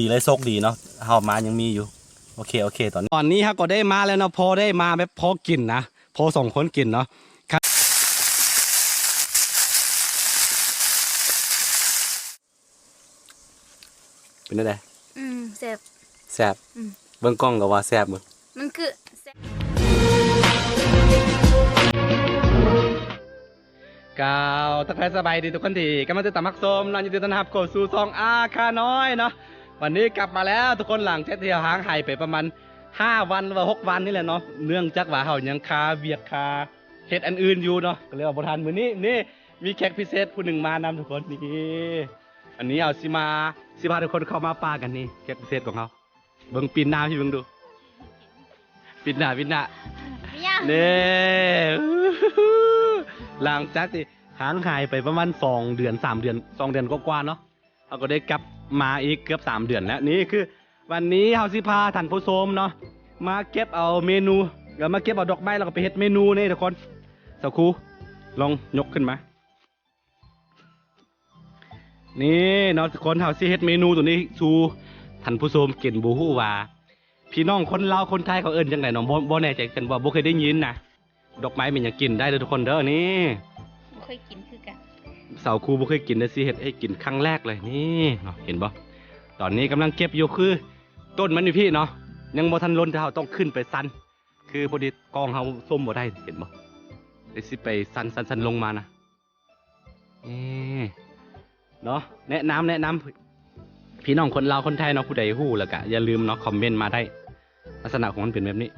ດີເລີຍ ໂຊກດີເນາະ ເຮົາມາຍັງມີຢູ່. ໂອເຄ ໂອເຄ ຕອນນີ້ ຕອນນີ້ເຮົາກໍໄດ້ມາແລ້ວເນາະ ພໍໄດ້ມາແບບພໍກິນນະ ພໍສອງຄົນກິນເນາະ. ເປັນແນວໃດ? ອືມ ແຊບ ແຊບ. ອືມ ເບິ່ງກ້ອງກໍວ່າແຊບເບິ່ງ. ມັນຄືແຊບ. ກ່າວທັກທາຍສະບາຍດີທຸກຄົນທີ່ກຳລັງຕິດຕາມຮັບຊົມເນາະ, ຍິນດີຕ້ອນຮັບເຂົ້າສູ່ຊ່ອງອາຄານ້ອຍເນາະ. ວັນນີ້ກັບມາແລ້ວທຸກຄົນ, ຫຼັງຈາກທີ່ເຮົາຫ່າງຫາຍໄປປະມານຫ້າວັນ ຫຼືວ່າຫົກວັນນີ້ແຫຼະເນາະ, ເນື່ອງຈາກວ່າເຮົາຍັງຄາວຽກຄາເຮັດອັນອື່ນຢູ່ເນາະ, ກໍເລີຍວ່າບໍ່ທັນ. ມື້ນີ້ນີ້ມີແຂກພິເສດຜູ້ໜຶ່ງມານຳທຸກຄົນ. ນີ້ ອັນນີ້ເຮົາຊິມາ ຊິພາທຸກຄົນເຂົ້າມາປ່າກັນ. ນີ້ແຂກພິເສດຂອງເຮົາ. ເບິ່ງ ປິ່ນໜ້າໃຫ້ເບິ່ງດູ ປິ່ນໜ້າ ປິ່ນໜ້າ. ເນ່ ຫຼັງຈາກທີ່ຫ່າງຫາຍໄປປະມານສອງເດືອນ ສາມເດືອນ ສອງເດືອນກວ່າໆເນາະ, ເຮົາກໍໄດ້ກັບມາອີກເກືອບສາມເດືອນແລ້ວ. ນີ້ຄື ວັນນີ້ເຮົາຊິພາທ່ານຜູ້ຊົມເນາະ ມາເກັບເອົາເມນູ ແລ້ວມາເກັບເອົາດອກໄມ້ ແລ້ວກໍໄປເຮັດເມນູນີ້ທຸກຄົນ. ສາວຄູ ລອງຍົກຂຶ້ນມາ. ນີ້ເນາະທຸກຄົນ, ເຮົາຊິເຮັດເມນູໂຕນີ້ສູ່ທ່ານຜູ້ຊົມກິນ. ບໍ່ຮູ້ວ່າພີ່ນ້ອງຄົນລາວຄົນໄທເຂົາເອີ້ນຈັ່ງໃດເນາະ, ບໍ່ ບໍ່ແນ່ໃຈຄືກັນ, ບໍ່ ບໍ່ເຄີຍໄດ້ຍິນນະ. ດອກໄມ້ແມ່ນຫຍັງກິນໄດ້ເດີທຸກຄົນເດີ. ນີ້ ບໍ່ເຄີຍກິນຄືກັນ, ສາວຄູບໍ່ເຄີຍກິນເດີ, ຊິເຮັດໃຫ້ກິນຄັ້ງແລກເລີຍ. ນີ້ເນາະ ເຫັນບໍ່? ຕອນນີ້ກຳລັງເກັບຢູ່, ຄືຕົ້ນມັນຢູ່ພີ້ເນາະ, ຍັງບໍ່ທັນຫຼົ່ນ, ແຕ່ເຮົາຕ້ອງຂຶ້ນໄປຊັນ, ຄືພໍດີກ້ອງເຮົາຊູມບໍ່ໄດ້. ເຫັນບໍ່? ເດ ຊິໄປຊັນໆໆລົງມານະ. ເອີ ເນາະ ແນະນຳ ແນະນຳພີ່ນ້ອງຄົນລາວຄົນໄທເນາະ, ຜູ້ໃດຮູ້ແລ້ວກະຢ່າລືມເນາະ ຄອມເມັນມາໄດ້. ລັກສະນະຂອງມັນເປັນແບບນີ້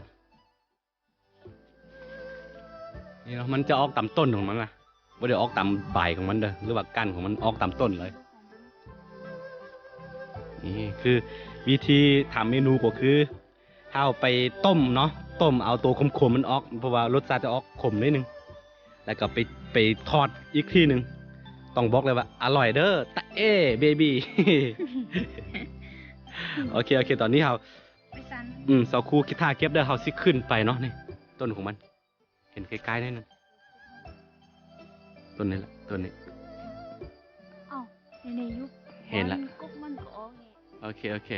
ນີ້ເນາະ, ມັນຈະອອກຕາມຕົ້ນຂອງມັນນະ, ບໍ່ໄດ້ອອກຕາມໃບຂອງມັນເດີ ຫຼືວ່າກ້ານຂອງມັນ, ອອກຕາມຕົ້ນເລີຍ. ນີ້ຄືວິທີທຳເມນູກໍຄື ເຮົາໄປຕົ້ມເນາະ, ຕົ້ມເອົາໂຕຂົມໆມັນອອກ, ເພາະວ່າລົດຊາດຈະອອກຂົມໜ້ອຍໜຶ່ງ, ແລ້ວກໍໄປ ໄປທອດອີກທີໜຶ່ງ. ຕ້ອງບອກເລີຍວ່າອະລ່ອຍເດີ ຕາເອເບບີ. ໂອເຄ ໂອເຄ ຕອນນີ້ເຮົາ ໄປຊັ້ນ ອືມ ສາວຄູຄິດທ່າເກັບເດີ, ເຮົາຊິຂຶ້ນໄປເນາະ. ນີ້ຕົ້ນຂອງມັນ ເຫັນໃກ້ໆໜ້ອຍໜຶ່ງ, ຕົ້ນນີ້ແຫຼະ ຕົ້ນນີ້. ເອົ້າ ນີ້ໆ ຢູ່ ເຫັນລະ ມັນກົກມັນກໍອອກນີ້. ໂອເຄ ໂອເຄ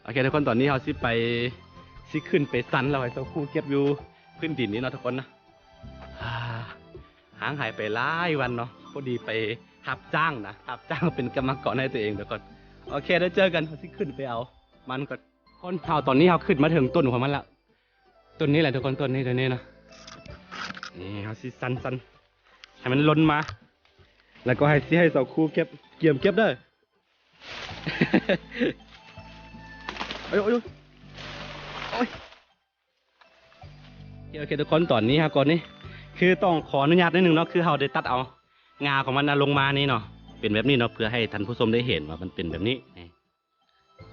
ໂອເຄ ທຸກຄົນ, ຕອນນີ້ເຮົາຊິໄປ ຊິຂຶ້ນໄປຊັນແລ້ວ, ໃຫ້ສາວຄູເກັບຢູ່ພື້ນດິນນີ້ເນາະທຸກຄົນນະ. ອ່າ ຫ່າງຫາຍໄປຫຼາຍວັນເນາະ, ພໍດີໄປຮັບຈ້າງນະ, ຮັບຈ້າງເປັນກຳມະກອນໃຫ້ຕົວເອງທຸກຄົນ. ໂອເຄ ແລ້ວເຈີກັນ, ເຮົາຊິຂຶ້ນໄປເອົາມັນກ່ອນ. ຄົນເຮົາ ຕອນນີ້ເຮົາຂຶ້ນມາເຖິງຕົ້ນຂອງມັນແລ້ວ. ຕົ້ນນີ້ແຫຼະທຸກຄົນ, ຕົ້ນນີ້ ຕົ້ນນີ້ເນາະ. ນີ້ເຮົາຊິຊັນໆໃຫ້ມັນຫຼົ່ນມາ, ແລ້ວກໍໃຫ້ ຊິໃຫ້ສາວຄູເກັບ, ກຽມເກັບເດີ. ໂອ້ຍ ໂອ້ຍ ໂອ້ຍ ໂອເຄ ໂອເຄ ທຸກຄົນ, ຕອນນີ້ເຮົາກໍນີ້ ຄືຕ້ອງຂໍອະນຸຍາດໜ້ອຍໜຶ່ງເນາະ, ຄືເຮົາໄດ້ຕັດເອົາງ່າຂອງມັນນະລົງມານີ້ເນາະ, ເປັນແບບນີ້ເນາະ, ເພື່ອໃຫ້ທ່ານຜູ້ຊົມໄດ້ເຫັນວ່າມັນເປັນແບບນີ້. ນີ້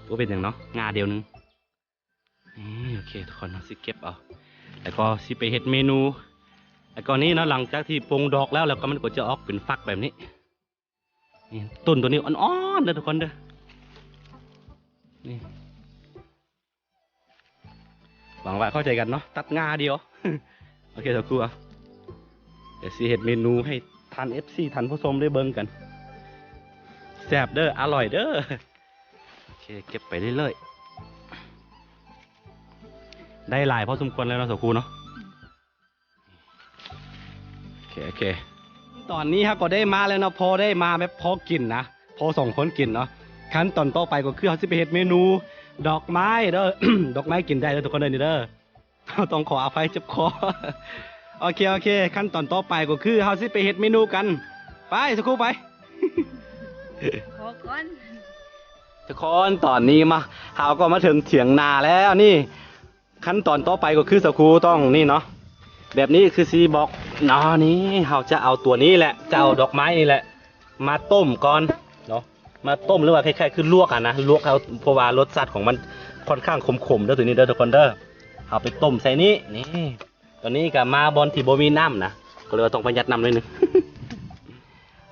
ບໍ່ເປັນຫຍັງເນາະ, ງ່າດຽວໜຶ່ງ. ນີ້ ໂອເຄ ທຸກຄົນ, ເຮົາຊິເກັບເອົາ ແລ້ວກໍຊິໄປເຮັດເມນູ. ແລ້ວກໍນີ້ເນາະ, ຫຼັງຈາກທີ່ປົ່ງດອກແລ້ວ ແລ້ວກໍມັນກໍຈະອອກເປັນຝັກແບບນີ້. ນີ້ ຕົ້ນໂຕນີ້ອ່ອນໆເດີທຸກຄົນເດີ. ນີ້ ຫວັງວ່າເຂົ້າໃຈກັນເນາະ, ຕັດງ່າດຽວ. ໂອເຄ ສາວຄູ ດຽວຊິເຮັດເມນູໃຫ້ທ່ານເອັຟຊີ ທ່ານຜູ້ຊົມໄດ້ເບິ່ງກັນ. ແຊບເດີ ອະລ່ອຍເດີ. ໂອເຄ ເກັບໄປເລື້ອຍໆ, ໄດ້ຫຼາຍພໍສົມຄວນແລ້ວເນາະ ສາວຄູເນາະ. ໂອເຄ ໂອເຄ ຕອນນີ້ເຮົາກໍໄດ້ມາແລ້ວເນາະ, ພໍໄດ້ມາແບບພໍກິນນະ, ພໍສອງຄົນກິນເນາະ. ຂັ້ນຕອນຕໍ່ໄປກໍຄືເຮົາຊິໄປເຮັດເມນູດອກໄມ້ເດີ, ດອກໄມ້ກິນໄດ້ເດີທຸກຄົນເດີ. ນີ້ເດີ ຕ້ອງຂໍອະໄພ ເຈັບຄໍ. ໂອເຄ ໂອເຄ ຂັ້ນຕອນຕໍ່ໄປກໍຄືເຮົາຊິໄປເຮັດເມນູກັນ. ໄປ ສາວຄູ ໄປ. ຂໍກ່ອນ ທຸກຄົນ, ຕອນນີ້ມາ ເຮົາກໍມາເຖິງຖຽງນາແລ້ວ. ນີ້ ຂັ້ນຕອນຕໍ່ໄປກໍຄືສາວຄູຕ້ອງນີ້ເນາະ, ແບບນີ້ຄືຊິບອກເນາະ. ນີ້ເຮົາຈະເອົາຕົວນີ້ແຫຼະ, ຈະເອົາດອກໄມ້ນີ້ແຫຼະມາຕົ້ມກ່ອນເນາະ, ມາຕົ້ມ ຫຼືວ່າຄ້າຍໆຄືລວກຫັ້ນນະ, ລວກເອົາ ເພາະວ່າລົດຊາດຂອງມັນຄ່ອນຂ້າງຂົມໆເດີ ຕົວນີ້ເດີທຸກຄົນເດີ. ເຮົາໄປຕົ້ມໃສ່ນີ້. ນີ້ ຕອນນີ້ກໍມາບ່ອນທີ່ບໍ່ມີນ້ຳນະ, ກໍເລີຍວ່າຕ້ອງປະຢັດນ້ຳໜ້ອຍໜຶ່ງ.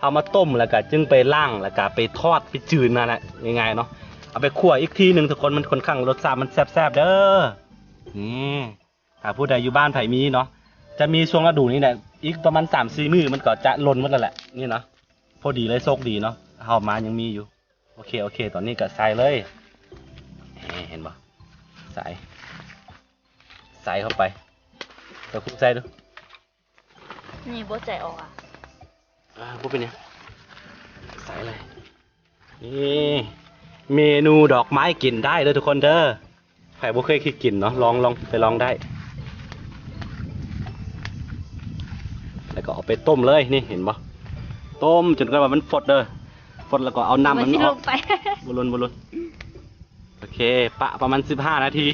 ເອົາມາຕົ້ມ ແລ້ວກໍຈຶ່ງໄປລ້າງ ແລ້ວກໍໄປທອດ ໄປຈືນນັ້ນແຫຼະ, ງ່າຍໆເນາະ. ເອົາໄປຂົ້ວອີກທີໜຶ່ງທຸກຄົນ, ມັນຄ່ອນຂ້າງລົດຊາດມັນແຊບໆເດີ. ນີ້ ຖ້າຜູ້ໃດຢູ່ບ້ານໃຜມີເນາະ, ຈະມີຊ່ວງລະດູນີ້ແຫຼະ, ອີກປະມານສາມສີ່ມື້ມັນກໍຈະຫຼົ່ນໝົດແລ້ວແຫຼະ. ນີ້ເນາະ ພໍດີເລີຍ ໂຊກດີເນາະ, ເຮົາມາຍັງມີຢູ່. ໂອເຄ ໂອເຄ ຕອນນີ້ກໍໃສ່ເລີຍ. ບໍ່? ໃສ່ ໃສ່ເຂົ້າໄປ ເຈົ້າຄຸກໃສ່ດູ. ນີ້ບໍ່ໃສ່ອອກອະ. ອ່າ ບໍ່ເປັນຫຍັງ ໃສ່ເລີຍ. ນີ້ ເມນູດອກໄມ້ກິນໄດ້ເດີທຸກຄົນເດີ. ໃຜບໍ່ເຄີຍຄິດກິນເນາະ ລອງ ລອງໄປລອງໄດ້. ແລ້ວກໍເອົາໄປຕົ້ມເລີຍ ນີ້ເຫັນບໍ່? ຕົ້ມຈົນກວ່າມັນຟົດເດີ ຟົດແລ້ວກໍເອົານ້ຳມັນອອກ. ບໍ່ລົນ ບໍ່ລົນ. ໂອເຄ ປະປະມານສິບຫ້ານາທີ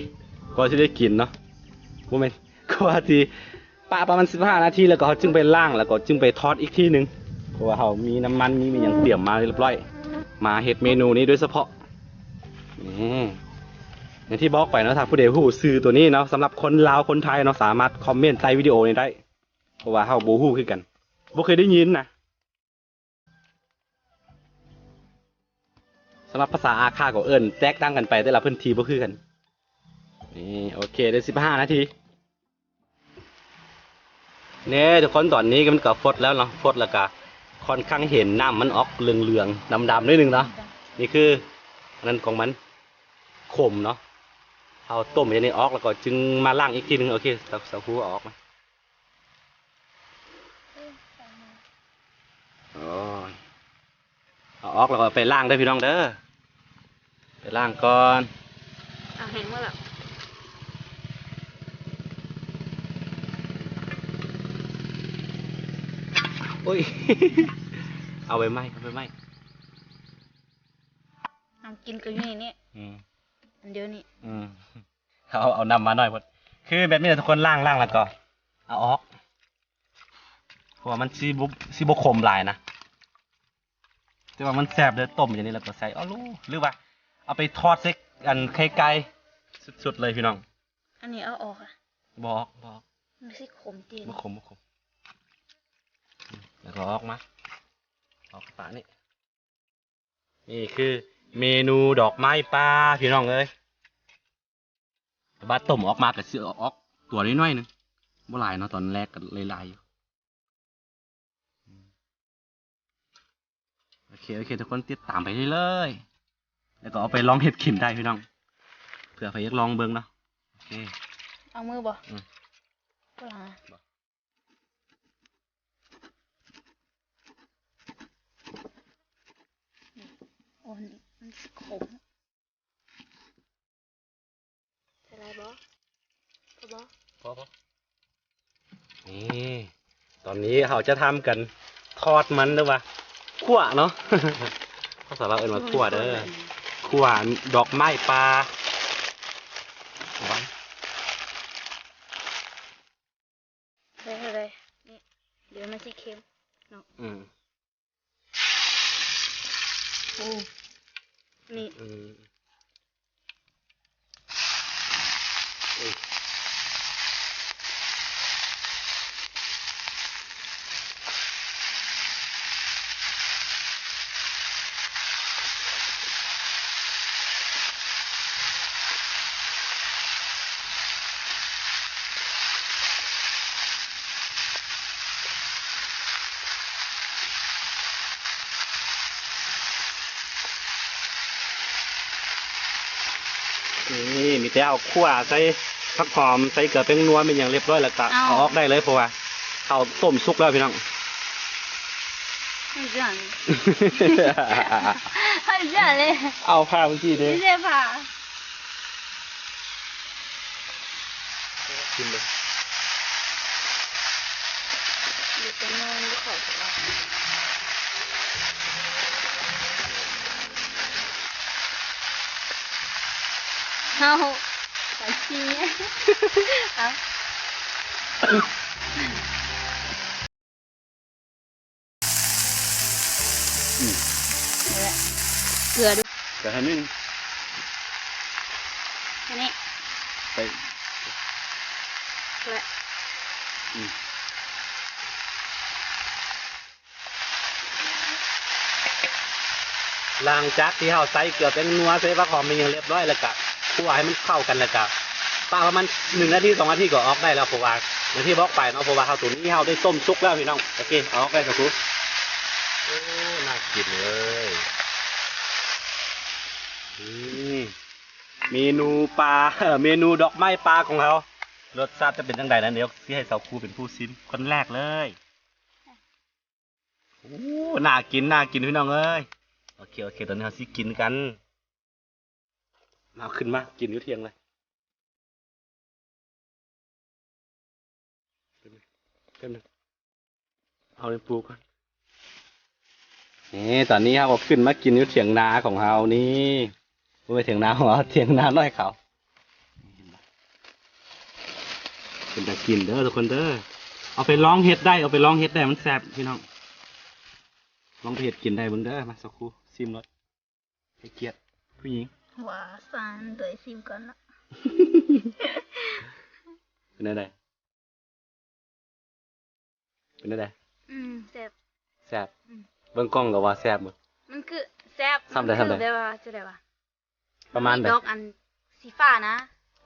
ກວ່າຊິໄດ້ກິນເນາະ. ບໍ່ແມ່ນ ກວ່າຊິ ປະປະມານສິບຫ້ານາທີ ແລ້ວກໍເຮົາຈຶ່ງໄປລ້າງ ແລ້ວກໍຈຶ່ງໄປທອດອີກທີໜຶ່ງ ເພາະວ່າເຮົາມີນ້ຳມັນ ມີ ມີຫຍັງຕຽມມາຮຽບຮ້ອຍ ມາເຮັດເມນູນີ້ໂດຍສະເພາະ. ນີ້ ຢ່າງທີ່ບອກໄປເນາະ ຖ້າຜູ້ໃດຮູ້ຊື່ຕົວນີ້ເນາະ ສຳລັບຄົນລາວຄົນໄທເນາະ ສາມາດຄອມເມັນໃຕ້ວິດີໂອນີ້ໄດ້ ເພາະວ່າເຮົາບໍ່ຮູ້ຄືກັນ ບໍ່ເຄີຍໄດ້ຍິນນະ. ສຳລັບພາສາອາຂ້າກໍເອີ້ນແຕກຕ່າງກັນໄປ ແຕ່ລະພື້ນທີ່ບໍ່ຄືກັນ. ນີ້ ໂອເຄ ໄດ້ສິບຫ້ານາທີ. ນີ້ທຸກຄົນ ຕອນນີ້ມັນກໍຟົດແລ້ວເນາະ ຟົດແລ້ວກໍຄ່ອນຂ້າງເຫັນນ້ຳມັນອອກເຫຼືອງໆ ດຳໆ ໜ້ອຍໜຶ່ງເນາະ. ນີ້ຄືອັນນັ້ນຂອງມັນ ຂົມເນາະ. ເຮົາຕົ້ມອັນນີ້ອອກ ແລ້ວກໍຈຶ່ງມາລ້າງອີກທີໜຶ່ງ. ໂອເຄ ເອົາ ເອົາຫູອອກມາ. ໂອ້ຍ ເອົາອອກແລ້ວກໍໄປລ້າງເດີພີ່ນ້ອງເດີ ໄປລ້າງກ່ອນ. ເອົາແຫ້ງໝົດແລ້ວ. ໂອ້ຍ ເອົາໃບໃໝ່ ເອົາໃບໃໝ່. ເອົາກິນກໍຢູ່ນີ້ ອືມ ອັນດຽວນີ້ ອືມ ເອົາ ເອົານ້ຳມາໜ້ອຍໂພດ. ຄືແບບນີ້ແຫຼະທຸກຄົນ ລ້າງ ລ້າງແລ້ວກໍເອົາອອກ ເພາະວ່າມັນຊິບໍ່ ຊິບໍ່ຂົມຫຼາຍນະ ແຕ່ວ່າມັນແຊບເດີ ຕົ້ມຢ່າງນີ້ແລ້ວກໍໃສ່ ເອົາ ຫຼືວ່າເອົາໄປທອດໃສ່ອັນໄຂ່ໄກ່ ສຸດໆ ເລີຍພີ່ນ້ອງ. ອັນນີ້ເອົາອອກອະ? ບໍ່ອອກ ບໍ່ອອກ ມັນຊິຂົມຕິ? ບໍ່ຂົມ ບໍ່ຂົມ. ອືມ ແລ້ວກໍເອົາອອກມາ ເອົາປານີ້. ນີ້ຄືເມນູດອກໄມ້ປ່າພີ່ນ້ອງເອີຍ. ແຕ່ວ່າຕົ້ມອອກມາກໍຊິອອກຕົວນ້ອຍໆໜຶ່ງ ບໍ່ຫຼາຍເນາະ ຕອນແລກກໍຫຼາຍໆຢູ່. ໂອເຄ ໂອເຄ ທຸກຄົນຕິດຕາມໄປເລື້ອຍໆ ແລ້ວກໍເອົາໄປລອງເຮັດກິນໄດ້ພີ່ນ້ອງ ເພື່ອໃຜຢາກລອງເບິ່ງເນາະ. ໂອເຄ ເອົາມືບໍ່? ອືມ ບໍ່ລະ ບໍ່. ໂອ້ ມັນຂົມ ໃສ່ຫຼາຍບໍ່? ພໍບໍ່? ພໍ ພໍ. ນີ້ ຕອນນີ້ເຮົາຈະທຳກັນທອດມັນ ຫຼືວ່າຂົ້ວເນາະ ພາສາລາວເອີ້ນວ່າຂົ້ວເດີ ຂົ້ວດອກໄມ້ປ່າ. ໄດ້ ໄດ້ ນີ້ ດຽວມັນຊິເຄັມເນາະ. ອືມ ໂອ້ ນີ້ ອືມ ໂອ້ຍ. ນີ້ມີແຕ່ເອົາຂົ້ວໃສ່ຜັກຫອມ ໃສ່ເກືອແປ້ງນົວ ແມ່ນຫຍັງລຽບຮ້ອຍ ແລ້ວກະເອົາອອກໄດ້ເລີຍ ເພາະວ່າເຮົາຕົ້ມສຸກແລ້ວພີ່ນ້ອງ. ເອົາຜ້າເມື່ອກີ້ເດ້ ກິນເລີຍ. ເຮົາ ໄປຊິ ເອົາ. ອືມ ເກືອ ເກືອດູ ເກືອໃຫ້ໜ້ອຍໜຶ່ງ ແຄ່ນີ້ ໄປ ແລ້ວ ອືມ. ຫຼັງຈາກທີ່ເຮົາໃສ່ເກືອແປ້ງນົວ ໃສ່ຜັກຫອມ ແມ່ນຫຍັງລຽບຮ້ອຍ ແລ້ວກະ ຂົ້ວໃຫ້ມັນເຂົ້າກັນ ແລ້ວກະປະປະມານໜຶ່ງນາທີ ສອງນາທີກໍອອກໄດ້ແລ້ວ ເພາະວ່າ ຢ່າງທີ່ບອກໄປເນາະ ເພາະວ່າເຮົາ ໂຕນີ້ເຮົາໄດ້ຕົ້ມສຸກແລ້ວພີ່ນ້ອງ. ໂອເຄ ເອົາອອກໄດ້ສາທຸ. ໂອ້ ໜ້າກິນເລີຍ. ອືມ ເມນູປາ ເມນູດອກໄມ້ປ່າຂອງເຮົາ ລົດຊາດຈະເປັນຈັ່ງໃດນັ້ນ ດຽວຊິໃຫ້ສາວຄູເປັນຜູ້ຊິມຄົນແລກເລີຍ. ໂອ້ ໜ້າກິນ ໜ້າກິນພີ່ນ້ອງເອີຍ. ໂອເຄ ໂອເຄ ຕອນນີ້ເຮົາຊິກິນກັນ. ມາ ຂຶ້ນມາກິນຢູ່ຖຽງເລີຍ. ເອົາໃນປູກ່ອນ. ນີ້ ຕອນນີ້ເຮົາກໍຂຶ້ນມາກິນຢູ່ຖຽງນາຂອງເຮົານີ້. ບໍ່ແມ່ນຖຽງນາຂອງເຮົາ ຖຽງນານ້ອຍເຂົາ. ເປັນຕາກິນເດີທຸກຄົນເດີ. ເອົາໄປລອງເຮັດໄດ້ ເອົາໄປລອງເຮັດໄດ້ ມັນແຊບພີ່ນ້ອງ. ລອງໄປເຮັດກິນໄດ້ເບິ່ງເດີ. ມາ ສາວຄູ ຊິມໂລດ. ໃຫ້ກຽດຜູ້ຍິງ. ວ່າຊັ້ນ ໂດຍຊິມກ່ອນເນາະ. ເປັນແນວໃດ? ເປັນແນວໃດ? ອືມ ແຊບ ແຊບ. ອືມ ເບິ່ງກ້ອງກໍວ່າແຊບໝົດ. ມັນຄືແຊບ ສ່ຳໃດ ສ່ຳໃດ? ແບບວ່າຈັ່ງໃດວະ? ປະມານໃດ? ດອກອັນສີຟ້ານະ.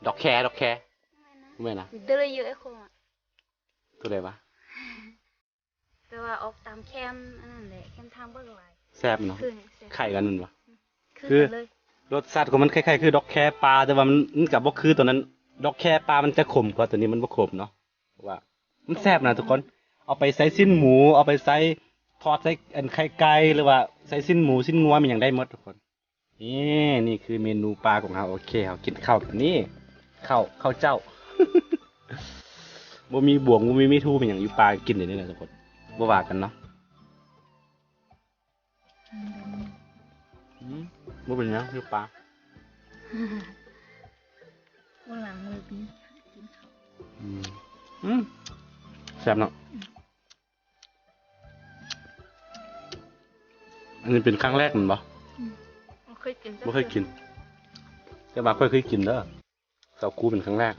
ດອກແຄ ດອກແຄ. ແມ່ນນະ ແມ່ນນະ. ເດີເລີຍເອໂຄ ຕົວໃດວະ? ແປວ່າອອກຕາມແຄມອັນນັ້ນແຫຼະ ແຄມທາງເບິ່ງຫຼາຍ. ແຊບເນາະ. ຄື ແຊບ ຄ້າຍກັນແມ່ນບໍ່? ອືມ ຄື ຄືກັນເລີຍ. ລົດຊາດຂອງມັນຄ້າຍໆຄືດອກແຄປ່າ ແຕ່ວ່າມັນ ມັນກໍບໍ່ຄືຕົວນັ້ນ. ດອກແຄປ່າມັນຈະຂົມກວ່າຕົວນີ້ ມັນບໍ່ຂົມເນາະ. ວ່າມັນແຊບນະທຸກຄົນ. ເອົາໄປໃສ່ຊີ້ນໝູ ເອົາໄປໃສ່ທອດໃສ່ອັນໄຂ່ໄກ່ ຫຼືວ່າໃສ່ຊີ້ນໝູ ຊີ້ນງົວ ມີຫຍັງໄດ້ໝົດທຸກຄົນ. ນີ້ ນີ້ຄືເມນູປາຂອງເຮົາ. ໂອເຄ ເຮົາກິນເຂົ້ານີ້ ເຂົ້າ ເຂົ້າເຈົ້າ. ບໍ່ມີບ່ວງ ບໍ່ມີ ມີທູ ມີຫຍັງຢູ່ປ່າ ກິນໄດ້ນີ້ແຫຼະທຸກຄົນ ບໍ່ວ່າກັນເນາະ. ອືມ ບໍ່ເປັນຫຍັງ ຢູ່ປ່າ. ບໍ່ລ້າງມືຕິ ກິນເຂົ້າ. ອືມ ອືມ ແຊບເນາະ. ອັນນີ້ເປັນຄັ້ງແລກແມ່ນບໍ່? ອືມ ບໍ່ເຄີຍກິນ ບໍ່ເຄີຍກິນ ແຕ່ວ່າຂ້ອຍເຄີຍກິນເດີ. ສາວຄູເປັນຄັ້ງແລກ.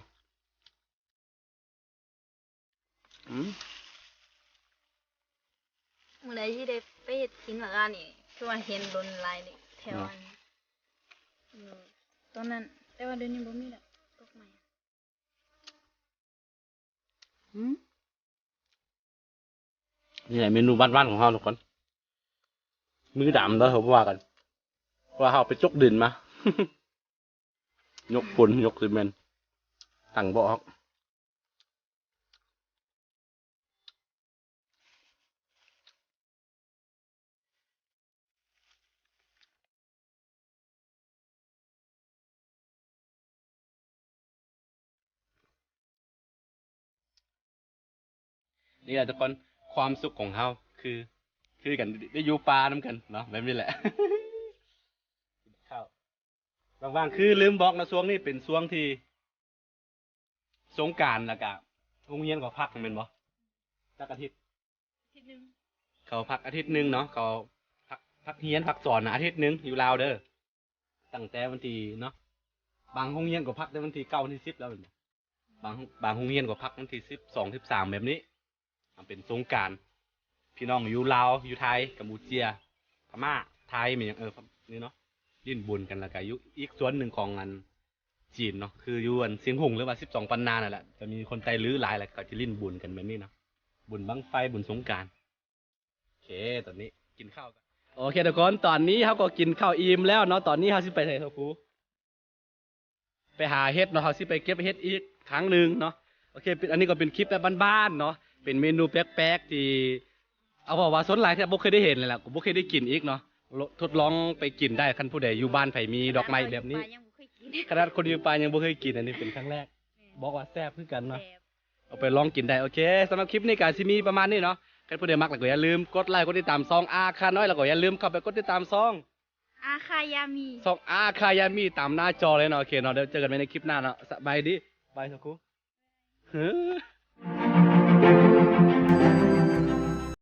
ອືມ ມື້ໃດຊິໄດ້ໄປເຮັດກິນບັກອັນນີ້ ຄືວ່າເຫັນດົນຫຼາຍນີ້ ແຖວອັນ ເນາະ ຢູ່ຕອນນັ້ນ ແຕ່ວ່າດຽວນີ້ບໍ່ມີແລ້ວ ຕົກໃໝ່. ອືມ ນີ້ແຫຼະເມນູບ້ານໆຂອງເຮົາທຸກຄົນ. ມືດຳເດີ ເຮົາບໍ່ວ່າກັນ ເພາະວ່າເຮົາໄປຈົກດິນມາ ຍົກປູນ ຍົກຊີເມັນ ຕັ້ງບໍ່ອອກ. ນີ້ແຫຼະທຸກຄົນ ຄວາມສຸກຂອງເຮົາຄື ຄືກັນ ໄດ້ຢູ່ປ່ານຳກັນເນາະ ແບບນີ້ແຫຼະ. ກິນເຂົ້າ ບາງໆ ຄືລືມບອກເນາະ ຊ່ວງນີ້ເປັນຊ່ວງທີ່ ສົງການ ແລ້ວກະໂຮງຮຽນກໍພັກແມ່ນບໍ່? ຈັກອາທິດ? ອາທິດໜຶ່ງ ເຂົາພັກອາທິດໜຶ່ງເນາະ ເຂົາພັກ ພັກຮຽນພັກສອນນະ ອາທິດໜຶ່ງຢູ່ລາວເດີ. ຕັ້ງແຕ່ວັນທີເນາະ ບາງໂຮງຮຽນກໍພັກແຕ່ວັນທີເກົ້າ ວັນທີສິບແລ້ວແມ່ນບໍ່? ບາງ ບາງໂຮງຮຽນກໍພັກວັນທີສິບສອງ ສິບສາມ ແບບນີ້ ເປັນສົງການ ພີ່ນ້ອງຢູ່ລາວ ຢູ່ໄທ ກຳປູເຈຍ ພະມ້າ ໄທ ແມ່ນຫຍັງ ເອີ ນີ້ເນາະ ຫຼິ້ນບຸນກັນ ແລ້ວກະຢູ່ອີກສ່ວນໜຶ່ງຂອງອັນ ຈີນເນາະ ຄືຢູ່ອັນຊຽງຮຸ່ງ ຫຼືວ່າສິບສອງປັນນານັ້ນແຫຼະ ຈະມີຄົນໄຕລື້ຫຼາຍ ແລ້ວເຂົາຈະຫຼິ້ນບຸນກັນແບບນີ້ເນາະ ບຸນບັ້ງໄຟ ບຸນສົງການ. ໂອເຄ ຕອນນີ້ກິນເຂົ້າກັນ. ໂອເຄທຸກຄົນ ຕອນນີ້ເຮົາກໍກິນເຂົ້າອີ່ມແລ້ວເນາະ ຕອນນີ້ເຮົາຊິໄປໃສ ສາວຄູ? ໄປຫາເຫັດເນາະ ເຮົາຊິໄປເກັບເຫັດອີກຄັ້ງໜຶ່ງເນາະ. ໂອເຄ ເປັນ ອັນນີ້ກໍເປັນຄລິບແບບບ້ານໆເນາະ ເປັນເມນູແປກໆທີ່ ເອົາເວົ້າວ່າສ່ວນຫຼາຍແທບບໍ່ເຄີຍໄດ້ເຫັນເລີຍລະ ກໍບໍ່ເຄີຍໄດ້ກິນອີກເນາະ. ທົດລອງໄປກິນໄດ້ ຄັນຜູ້ໃດຢູ່ບ້ານໃຜມີດອກໄມ້ແບບນີ້. ຂະໜາດຄົນຢູ່ປ່າຍັງບໍ່ເຄີຍກິນ ອັນນີ້ເປັນຄັ້ງແລກ. ແມ່ນ ບອກວ່າແຊບຄືກັນເນາະ ແຊບ ເອົາໄປລອງກິນໄດ້. ໂອເຄ ສຳລັບຄລິບນີ້ກໍຊິມີປະມານນີ້ເນາະ. ຄັນຜູ້ໃດມັກແລ້ວກໍຢ່າລືມກົດໄລກົດຕິດຕາມຊ່ອງອາຄານ້ອຍ ແລ້ວກໍຢ່າລືມເຂົ້າໄປກົດຕິດຕາມຊ່ອງ ອາຄາຍາມີ ຊ່ອງອາຄາຍາມີຕາມໜ້າຈໍເລີຍເນາະ. ໂອເຄເນາະ ດຽວເຈີກັນໃໝ່ໃນຄລິບໜ້າເນາະ. ສະບາຍດີ ບາຍ ສາວຄູ.